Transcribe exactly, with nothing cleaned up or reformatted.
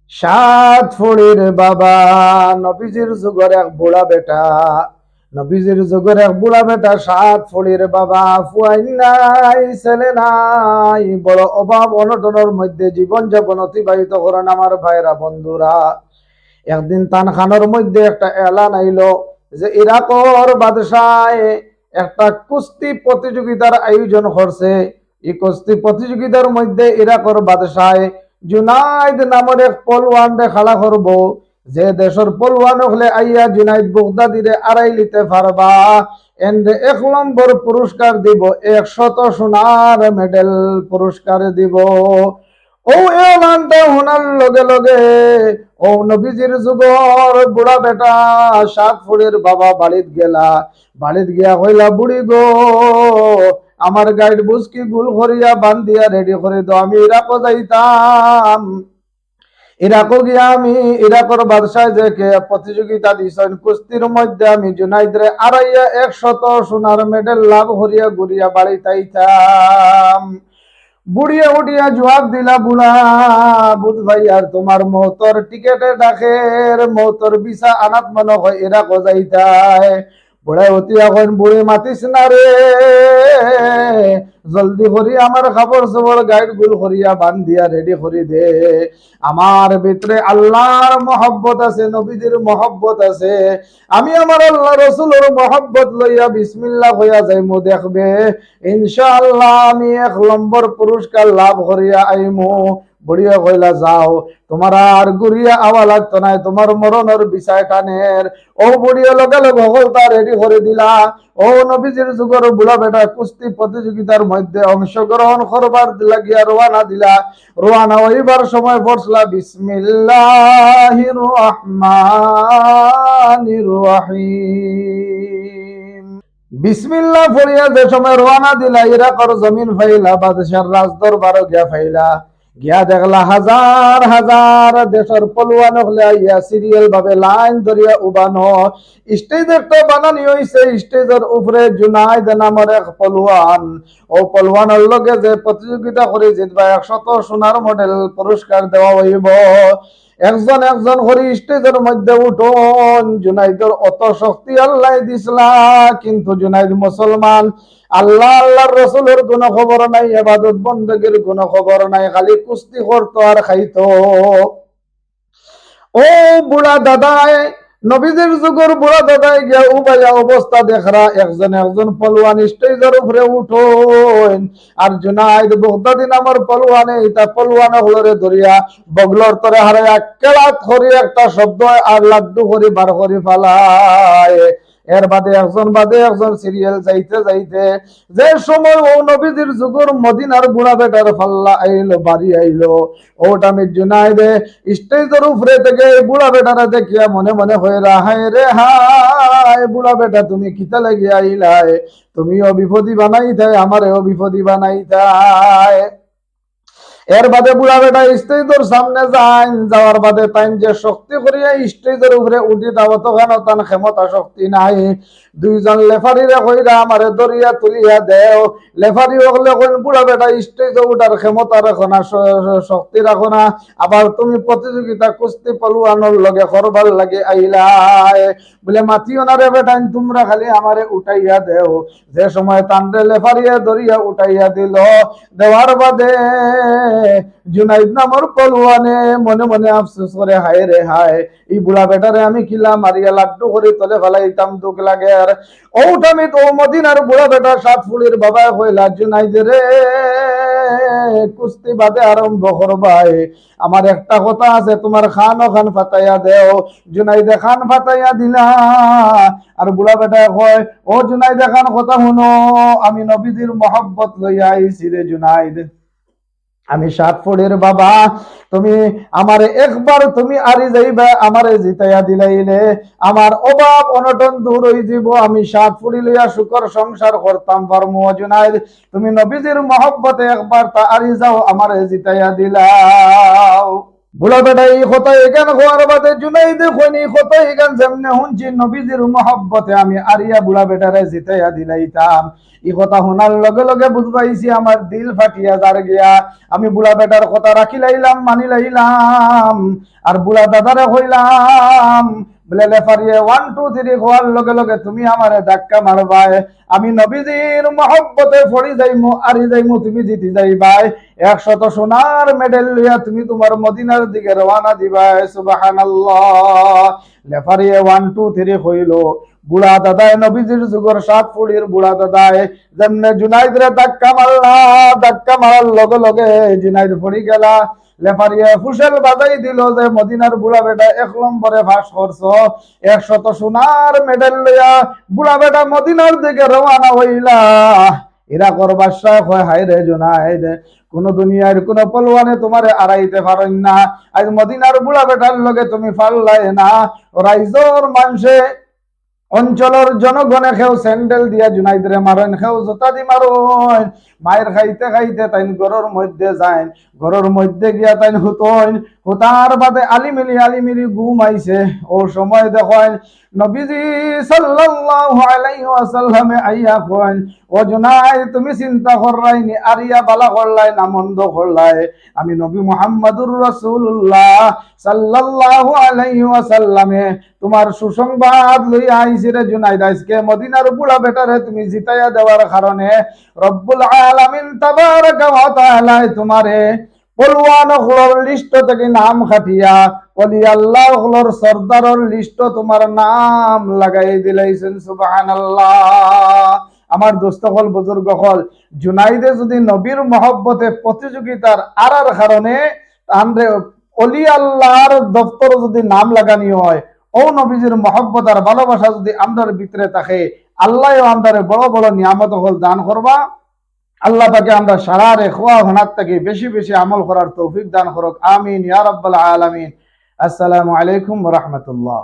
সাত ফুড়ির বাবা, নবীজির যুগর এক বুড়া বেটা, নবীজির যুগর এক বুড়া বেটা, সাত ফুড়ির বাবা, ফুয়াইন নাই, ছেলে নাই, বড় অভাব অনটনর মধ্যে জীবন যাপন অতিবাহিত করইন আমার ভাইরা বন্ধুরা। একদিন তান কানর মধ্যে একটা এলান আইলো যে ইরাকর বাদশায় একটা কুস্তি প্রতিযোগিতার আয়োজন করছে। এই কুস্তি প্রতিযোগিতার মধ্যে ইরাকর বাদশায় জুনাইদ নামর এক পলওয়ানরে খাড়া করবো, যে দেশর পলওয়ান অকলে আইয়া জুনাইদ বুগদাদিরে আড়াইলিতে পারবা, এনরে এক নম্বর পুরস্কার দিবো একশত সোনার মেডেল পুরস্কার দিবো। অউ এলানটা হুনার লগে লগে অউ নবীজির যুগর বুড়া বেটা সাত ফুড়ির বাবা বাড়িত গেলা। বাড়িত গিয়া কইলা, "বুড়ি গো, আমার গাইড বুঝকি গুল করিয়া বান্ধিয়া রেডি করি দেও, আমি ইরাকো যাইতাম।" ইরাকো গিয়া আমি ইরাকর বাদশায় যে কে প্রতিযোগিতা দিছইন কুস্তির মধ্যে আমি জুনাইদরে আড়াইয়া একশত সোনার মেডেল লাভ করিয়া ঘুরিয়া বাড়িত আইতাম। বুড়িয়ে উঠিয়া জুয়াব দিলা, "বুড়া, বুঝ ভাই, আর তুমার মউতর টিকেটে ডাকের, মউতর ভিসা আনাত মনো অয় ইরাকো যাইতায়।" বুড়ায় উঠিয়া কইন, "বুড়ি, মাতিস না রে, জলদি করি আমার কাপড় চোপড় গাইড গুল করিয়া বান্ধিয়া রেডি করি দে। আমার ভিতরে আল্লার মহব্বত আছে, নবীজির মহব্বত আছে। আমি আমার আল্লা রসুলর মহব্বত লইয়া বিসমিল্লা কইয়া যাইমু, দেখবে ইনশাআল্লাহ আমি এক নম্বর পুরস্কার লাভ করিয়া আইমু।" বুড়িয়ে কইলা, "যাও, তুমার আর ঘুরিয়া আওয়া লাগতো নায়, তুমার মরণর ভিসায় টানের।" অউ বুড়িয়ে লগে লগে হকলতা রেডি করি দিলা। অউ নবীজির যুগর বুড়া বেটা কুস্তি প্রতিযোগিতার মধ্যে অংশগ্রহণ করবার লাগিয়া রওয়ানা দিলা। রওয়ানা অইবার সময় পড়ছলা, "বিসমিল্লাহির রহমানির রহিম।" বিসমিল্লা পড়িয়া যে সময় রওয়ানা দিলা, ইরাকর জমিন পাইলা, বাদশার রাজদরবারো গিয়া পাইলা। গিয়া দেখলা হাজার হাজার দেশর পলওয়ান অকলে আইয়া সিরিয়াল ভাবে লাইন ধরিয়া উবানো। স্টেজ একটা বানানি অইছে, স্টেজর উপরে জুনাইদ নামর এক পলওয়ান, অউ পলওয়ানর লগে যে প্রতিযোগিতা করি জিতবা একশত সোনার মেডেল পুরস্কার দেওয়া অইবো। একজন একজন করি স্টেজর মধ্যে উঠইন। জুনাইদর অত শক্তি আল্লায় দিছলা, কিন্তু জুনাইদ মুসলমান, আল্লা আল্লার রসুলর কুনু খবর নাই, ইবাদত বন্দেগির কুনু খবর নাই, খালি কুস্তি করতো আর খাইতো। অউ বুড়া দাদায়, নবীজির যুগর বুড়া দাদায় গিয়া উবাইয়া অবস্থা দেখরা, একজন একজন পলওয়ান স্টেজর উপরে উঠইন, আর জুনাইদ বুগদাদি নামর পলওয়ানে ইতা পলওয়ান অকলরে ধরিয়া বগলর তরে হারাইয়া কেলাত করি একটা শব্দ অয় আর লাড্ডু করি বার করি ফালায়। এর বাদে একজন বাদে একজন সিরিয়াল যাইতে যাইতে যে সময় অউ নবীজির যুগর মদিনার বুড়া বেটার পাল্লা আইলো, বাড়ি আইলো, অউ টাইমে জুনাইদে স্টেজর উপরে থাকি এই বুড়া বেটারে দেখিয়া মনে মনে কইরা, "হায় রে হায়, বুড়া বেটা তুমি কিতা লাগি আইলায়? তুমিও বিপদি বানাইতায়, আমারেও বিপদি বানাইতায়।" এর বাদে বুড়া বেটা স্টেজর সামনে যাইন, যাওয়ার বাদে তাইন যে শক্তি করিয়া স্টেজর উপরে উঠিতা, অতখানও তান ক্ষমতা শক্তি নাই। দুইজন লেফারিরে কইরা, "আমারে ধরিয়া তুলিয়া দেও।" লেফারি অকলে কইন, "বুড়া বেটা, স্টেজো উঠার ক্ষমতা রাখো না, শ-, শ-, শক্তি রাখো না, আবার তুমি প্রতিযোগিতা কুস্তি পলওয়ানর লগে করবার লাগি আইলায়।" বুলে, "মাতিও না রে বেটাইন, তুমরা খালি আমারে উঠাইয়া দেও।" যে সময় তানরে লেফারিয়ে ধরিয়া উঠাইয়া দিলো, দেওয়ার বাদে জুনাইদ নামর পলওয়ানে মনে মনে আফসোস করে, "হায় রে হায়, ই বুড়া বেটারে আমি কিলা মারিয়া লাড্ডু করি তলে ফালাইতাম, দুখ লাগের।" অউ টাইমে তো মদিনার বুড়া বেটা সাত ফুড়ির বাবায় কইলা, "জুনাইদ রে, কুস্তি বাদে আরম্ভ করবায়, আমার একটা কথা আছে, তুমার কান অখান ফাতাইয়া দেও।" জুনাইদে কান ফাতাইয়া দিলা। আর বুড়া বেটায় কয়, "ও জুনাইদ, অখান কথা হুনো, আমি নবীজির মহব্বত লইয়া আইছি রে জুনাইদ। আমি সাত ফুড়ির বাবা, তুমি আমারে একবার তুমি আরি যাইবা, আমারে জিতাইয়া দিলাইলে আমার অভাব অনটন দূর অইযিবো, আমি সাত ফুড়ি লইয়া সুখর সংসার করতাম পারমু। ও জুনাইদ, তুমি নবীজির মহব্বতে একবার তা আরি যাও, আমারে জিতাইয়া দিলাও।" বুড়া বেটায় ই কথা ইখান কওয়ার বাদে জুনাইদে কইন, ই কথা ইখান যেমনে হুনছি, নবীজির মহব্বতে আমি আরিয়া বুড়া বেটারে জিতাইয়া দিলাইতাম। ই কথা হুনার লগে লগে বুঝবাইছি আমার দিল ফাটিয়া যার গিয়া। আমি বুড়া বেটার কথা রাখিলাইলাম, মানিলাইলাম। আর বুড়া দাদারে কইলাম, বুলে লেফারিয়ে ওয়ান টু থ্রি কওয়ার লগে লগে তুমি আমারে ধাক্কা মারবায়। আমি নবীজির মহব্বতে পড়ি যাইমু, আরি যাইমু, তুমি জিতি যাইবায়। একশত সোনার মেডেল লইয়া তুমি তুমার মদিনার দিকে রওয়ানা দিবায়। সুবহানাল্লাহ। লেফারিয়ে ওয়ান টু থ্রি কইলো। বুড়া দাদায়, নবীজির যুগর সাত ফুড়ির বুড়া দাদায় যেমনে জুনাইদরে ধাক্কা মারলা, ধাক্কা মারার লগে লগে জুনাইদ পড়ি গেলা। লেফারিয়ে হুইসেল বাজাই দিলো যে মদিনার বুড়া বেটা এক নম্বরে পাস করছো। একশত সোনার মেডেল লইয়া বুড়া বেটা মদিনার দিকে রওয়ানা অইলা। ইরাকর বাদশায় কয়, হায় রে জুনাইদ, কুনু দুনিয়ার কুনু পলওয়ানে তুমারে আরাইতে পারইন না। আইজ মদিনার বুড়া বেটার লগে তুমি পারলায় না। রাইজর মানষে, অঞ্চলর জনগণে কেউ স্যান্ডেল দিয়া জুনাইদরে মারইন, কেউ জুতা দি মারইন। মাইর খাইতে খাইতে তাইন ঘরর মধ্যে যাইন, ঘরর মধ্যে গিয়া তাইন হুতইন। হুতার বাদে আলিমিলি আলিমিলি ঘুম আইছে। অউ সময় দেখইন নবীজি সাল্লাল্লাহু আলাইহি ওয়াসাল্লামে আইয়া কইন, ও জুনাইদ, তুমি চিন্তা কররায়নি, আরিয়া বালা করলায় না মন্দ করলায়? আমি নবী মুহাম্মাদুর রাসূলুল্লাহ সাল্লাল্লাহু আলাইহি ওয়াসাল্লামে তুমার সুসংবাদ লইয়া আইছি রে জুনাইদ। আইজকে মদিনার বুড়া বেটারে তুমি জিতাইয়া দেওয়ার কারণে রব্বুল আলামিন তাবারাকা ওয়া তাআলায় তুমারে পলওয়ান অকলর লিস্ট থাকি নাম কাটিয়া অলি আল্লাহ অকলর সর্দারর লিস্টো তুমার নাম লাগাই দিলাইছইন। সুবহানাল্লাহ। আমার দোস্ত অকল, বুজুর্গ অকল, জুনাইদে যুদি নবীর মহব্বতে প্রতিযোগিতার আরার কারণে তানরে অলি আল্লাহর দপ্তরো যুদি নাম লাগানি অয়, অউ নবীজির মহব্বত আর ভালোবাসা যুদি আমরার ভিতরে থাকে, আল্লায়ও আমরারে বড় বড় নিয়ামত অকল দান করবা। আল্লাহ পাকে আমরার সারারে কওয়া হুনার থাকি বেশি বেশি আমল করার তৌফিক দান করউক। আমিন ইয়া রাব্বাল আলামিন। আসসালামু আলাইকুম ওয়া রাহমাতুল্লাহ।